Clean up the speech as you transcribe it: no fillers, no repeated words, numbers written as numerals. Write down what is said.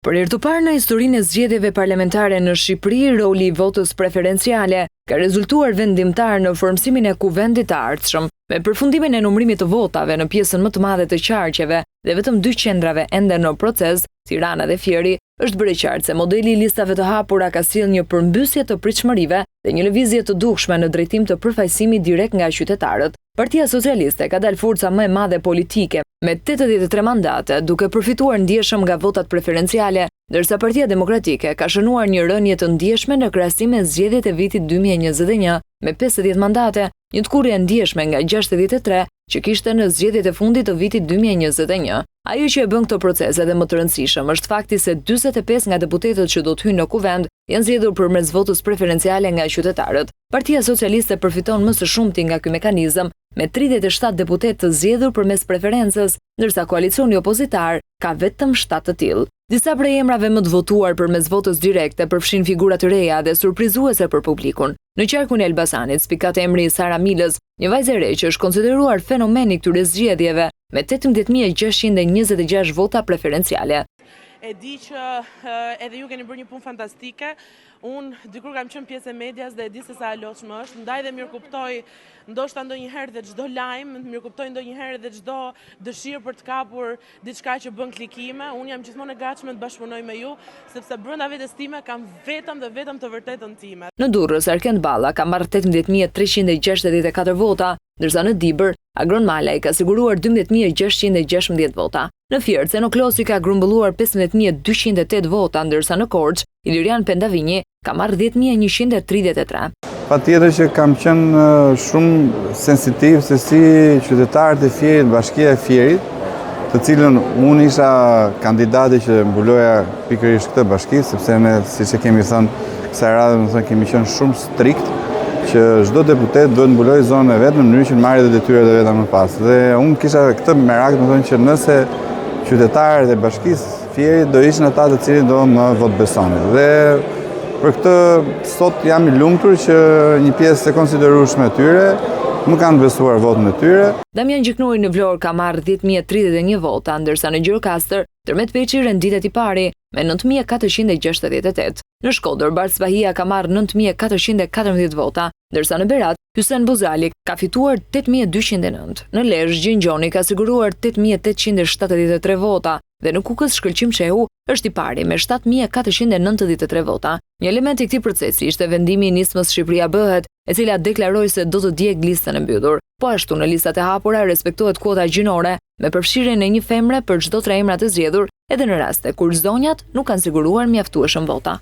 Për herë të parë në historinë e zgjedhjeve parlamentare në Shqipëri, roli i votës preferenciale ka rezultuar vendimtar në formësimin e Kuvendit të ardhshëm. Me përfundimin e numërimit të votave në pjesën më të madhe të qarqeve dhe vetëm dy qendrave ende në proces, Tirana dhe Fieri, është bërë e qartë se modeli i listave të hapura ka sjellë një përmbysje të pritshmërive dhe një lëvizje të dukshme në drejtim të përfaqësimit direkt nga qytetarët. Partia Socialiste ka dalë forca më e madhe politike, me 83 mandate, duke përfituar ndjeshëm nga votat preferenciale, ndërsa Partia Demokratike ka shënuar një rënie të ndjeshme në krahasim me zgjedhjet e vitit 2021, me 50 mandate, një tkurrje e ndjeshme nga 63 që kishte në zgjedhjet e fundit të vitit 2021. Ajo që e bën këtë proces edhe më të rëndësishëm është fakti se 45 nga deputetët që do të hyjnë në Kuvend janë zgjedhur përmes votës preferenciale nga qytetarët. Partia Socialiste përfiton më së shumti nga ky mekanizëm, me 37 deputetë të zgjedhur përmes preferencës, ndërsa koalicioni opozitar ka vetëm 7 të tillë. Disa prej emrave më të votuar përmes votës direkte përfshijnë figura të reja dhe surprizuese për publikun. Në qarkun e Elbasanit spikat emri i Sara Milës, një vajzë e re që është konsideruar fenomen i këtyre zgjedhjeve, me 18.626 vota preferenciale. E di që edhe ju keni bërë një punë fantastike. Unë dikur kam qenë pjesë e medias dhe e di se sa e lodhshme është, ndaj dhe mirëkuptoj ndoshta ndonjëherë dhe çdo lajm, mirëkuptoj ndonjëherë dhe çdo dëshirë për të kapur diçka që bën klikime. Unë jam gjithmonë e gatshme të bashkëpunoj me ju, sepse brenda vetes time kam vetëm dhe vetëm të vërtetën time. Në Durrës, Arkend Balla ka marrë 18.364 vota, ndërsa në Dibër, Agron Malaj ka siguruar 12.616 vota. Në Fier, Ceno Klosi ka grumbulluar 15.208 vota, ndërsa në Korçë, Ilirian Pendavinji ka marrë 10.133. Patjetër që kam qenë shumë sensitiv se si qytetarët e Fierit, bashkia e Fierit, të cilën unë isha kandidati që mbuloja pikërisht këtë bashki, sepse ne, siç e kemi thënë, kësaj radhe, domethënë, kemi qenë shumë strikt që çdo deputet duhet mbulojë zonën e vet në mënyrë që të marrë edhe detyrat e veta më pas. Dhe unë kisha këtë merak, domethënë që nëse qytetarët e bashkisë Fierit do ishin ata të cilët do më votëbesonin. Dhe për këtë sot jam i lumtur që një pjesë e konsiderueshme e tyre më kanë besuar votën e tyre. Damian Gjiknuri në Vlorë ka marrë 10.031 vota, ndërsa në Gjirokastër, Tërmet Peçi renditet i pari me 9.468. Në Shkodër, Bardh Spahia ka marrë 9.414 vota, ndërsa në Berat, Hysen Buzali ka fituar 8.209. Në Lezhë, Gjin Gjoni ka siguruar 8.873 vota dhe në Kukës Shkëlqim Shehu është i pari me 7.493 vota. Një element i këtij procesi ishte vendimi i nismës Shqipëria bëhet, e cila deklaroi se do të djegë listën e mbyllur. Po ashtu në listat e hapura respektohet kuota gjinore me përfshirjen e një femre për çdo tre emra të zgjedhur, edhe në raste kur zonjat nuk kanë siguruar mjaftueshëm vota.